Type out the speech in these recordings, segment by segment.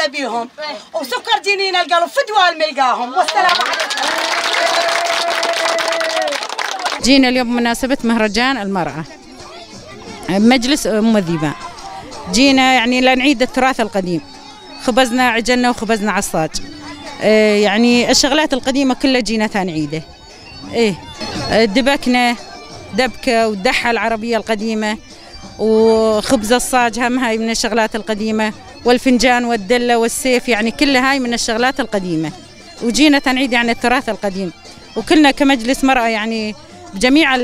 بيهم وسكر جنين القلب فدوى ملقاهم. والسلام عليكم. جينا اليوم بمناسبة مهرجان المرأة بمجلس أم ذيبان. جينا يعني لنعيد التراث القديم، خبزنا عجلنا وخبزنا عصاج، يعني الشغلات القديمة كلها جينا تنعيده. دبكنا دبكة والدحة العربية القديمة وخبز الصاج، هم هاي من الشغلات القديمة، والفنجان والدلة والسيف، يعني كل هاي من الشغلات القديمة. وجينا تنعيد يعني التراث القديم، وكلنا كمجلس مرأة يعني بجميع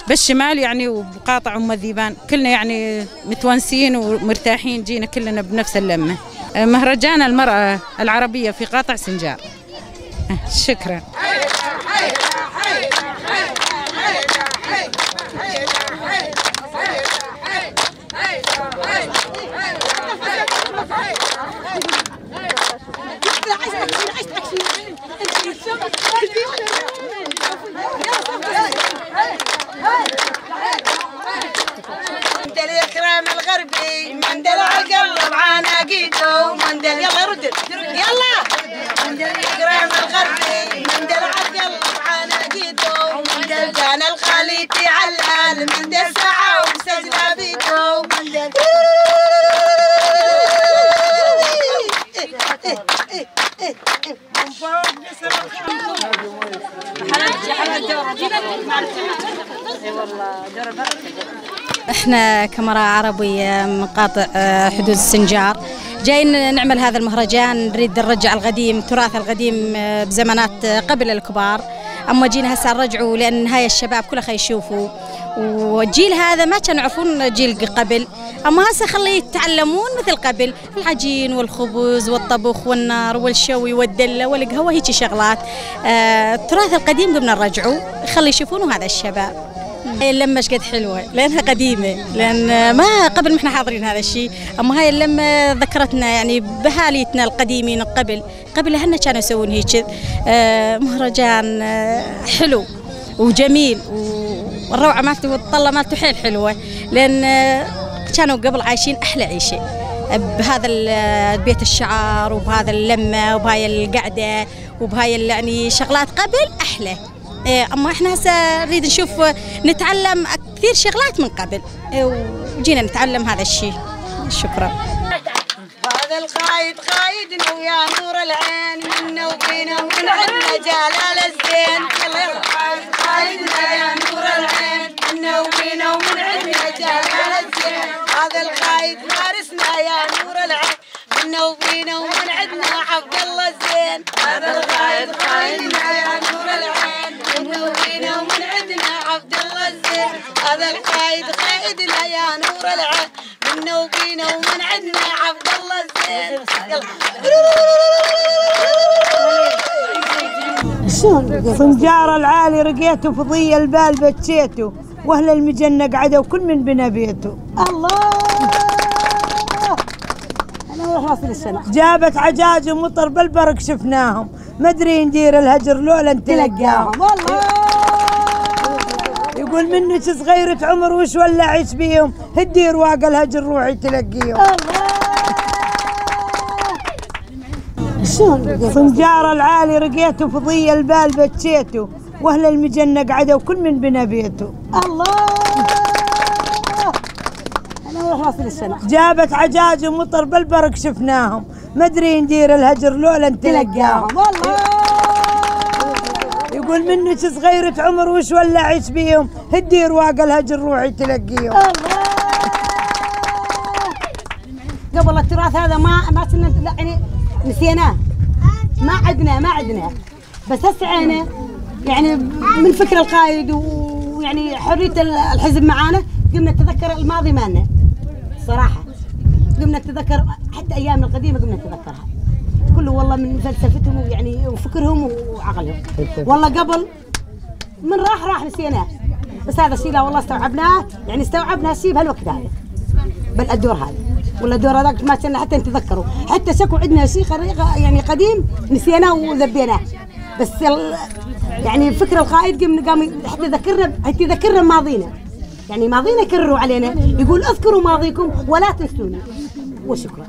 بالشمال يعني وبقاطع أم ذيبان كلنا يعني متونسين ومرتاحين، جينا كلنا بنفس اللمة. مهرجان المرأة العربية في قاطع سنجار. شكرا. مندل الكرام الغربي، مندل القلب عناقيته، مندل يلا ردد يلا. مندل الكرام الغربي، مندل القلب عناقيته، مندل كان الخليتي علال، مندل ساعة ومسجلة بيته، مندل احنا كمرأة عربية من قاطع حدود السنجار جايين نعمل هذا المهرجان، نريد نرجع القديم، التراث القديم بزمانات قبل الكبار. اما جينا هسه نرجعوا لان هاي الشباب كلها خي يشوفوا، والجيل هذا ما كانوا يعرفون جيل قبل، اما هسه خليه يتعلمون مثل قبل، العجين والخبز والطبخ والنار والشوي والدله والقهوه، هيك شغلات. التراث القديم قمنا نرجعوا، خلي يشوفونه هذا الشباب. اللمة ايش قد حلوة لأنها قديمة، لأن ما قبل ما احنا حاضرين هذا الشيء، أما هاي اللمة ذكرتنا يعني بهاليتنا القديمين قبل هن كانوا يسوون هيك. مهرجان حلو وجميل، والروعة مالته والطلة مالته حيل حلوة، لأن كانوا قبل عايشين أحلى عيشة بهذا بيت الشعر وبهذا اللمة وبهاي القعدة وبهاي يعني شغلات قبل أحلى. اما احنا هسه نريد نشوف نتعلم كثير شغلات من قبل، وجينا نتعلم هذا الشيء. شكرا. هذا القايد قايدنا ويا نور العين، منا وبينا ومن عندنا جلال الزين. يلا يلا قايدنا يا نور العين، منا وبينا ومن عندنا جلال الزين. هذا القايد فارسنا يا نور العين، منا وبينا ومن عندنا عبد الله الزين. هذا القايد قايدنا يا نور العين، منا وبينا ومن عندنا عبد الله الزين. هذا القايد قايدنا يا نور العين، منا وبينا ومن عندنا عبد الله الزين. سنجار العالي رقيته فضي البال بتشيته، واهل المجنة قعدوا كل من بنا بيته. الله جابت عجاج ومطر بالبرق شفناهم، مدري ندير الهجر لولا نتلقاهم. والله يقول منك صغيرة عمر وش ولا عيش بيهم، هدي رواق الهجر روحي تلقيهم. سنجار العالي رقيته فضي البال بتشيته، واهل المجنة قعدوا كل من بنا بيته. الله جابت عجاج ومطر بالبرق شفناهم، مدري ندير الهجر لولا نتلقاهم. والله يقول منك صغيرة عمر وش ولا عيش بيهم، هدي رواق الهجر روحي تلقيهم. قبل التراث هذا ما يعني نسيناه، ما عدنا بس هسه عينه يعني من فكر القائد ويعني حرية الحزب معانا، قمنا نتذكر الماضي مالنا صراحة، قمنا نتذكر حتى أيامنا القديمة قمنا نتذكرها كله، والله من فلسفتهم يعني وفكرهم وعقلهم. والله قبل من راح نسيناه، بس هذا الشيء لا والله استوعبناه، يعني استوعبنا الشيء بهالوقت هذا بالدور هذا، ولا الدور هذاك ما كنا حتى نتذكره، حتى شكو عندنا شيء يعني قديم نسيناه وذبيناه، بس يعني فكر القائد قام حتى يذكرنا ماضينا، يعني ماضينا يكرروا علينا، يقول اذكروا ماضيكم ولا تنسوني. وشكرا.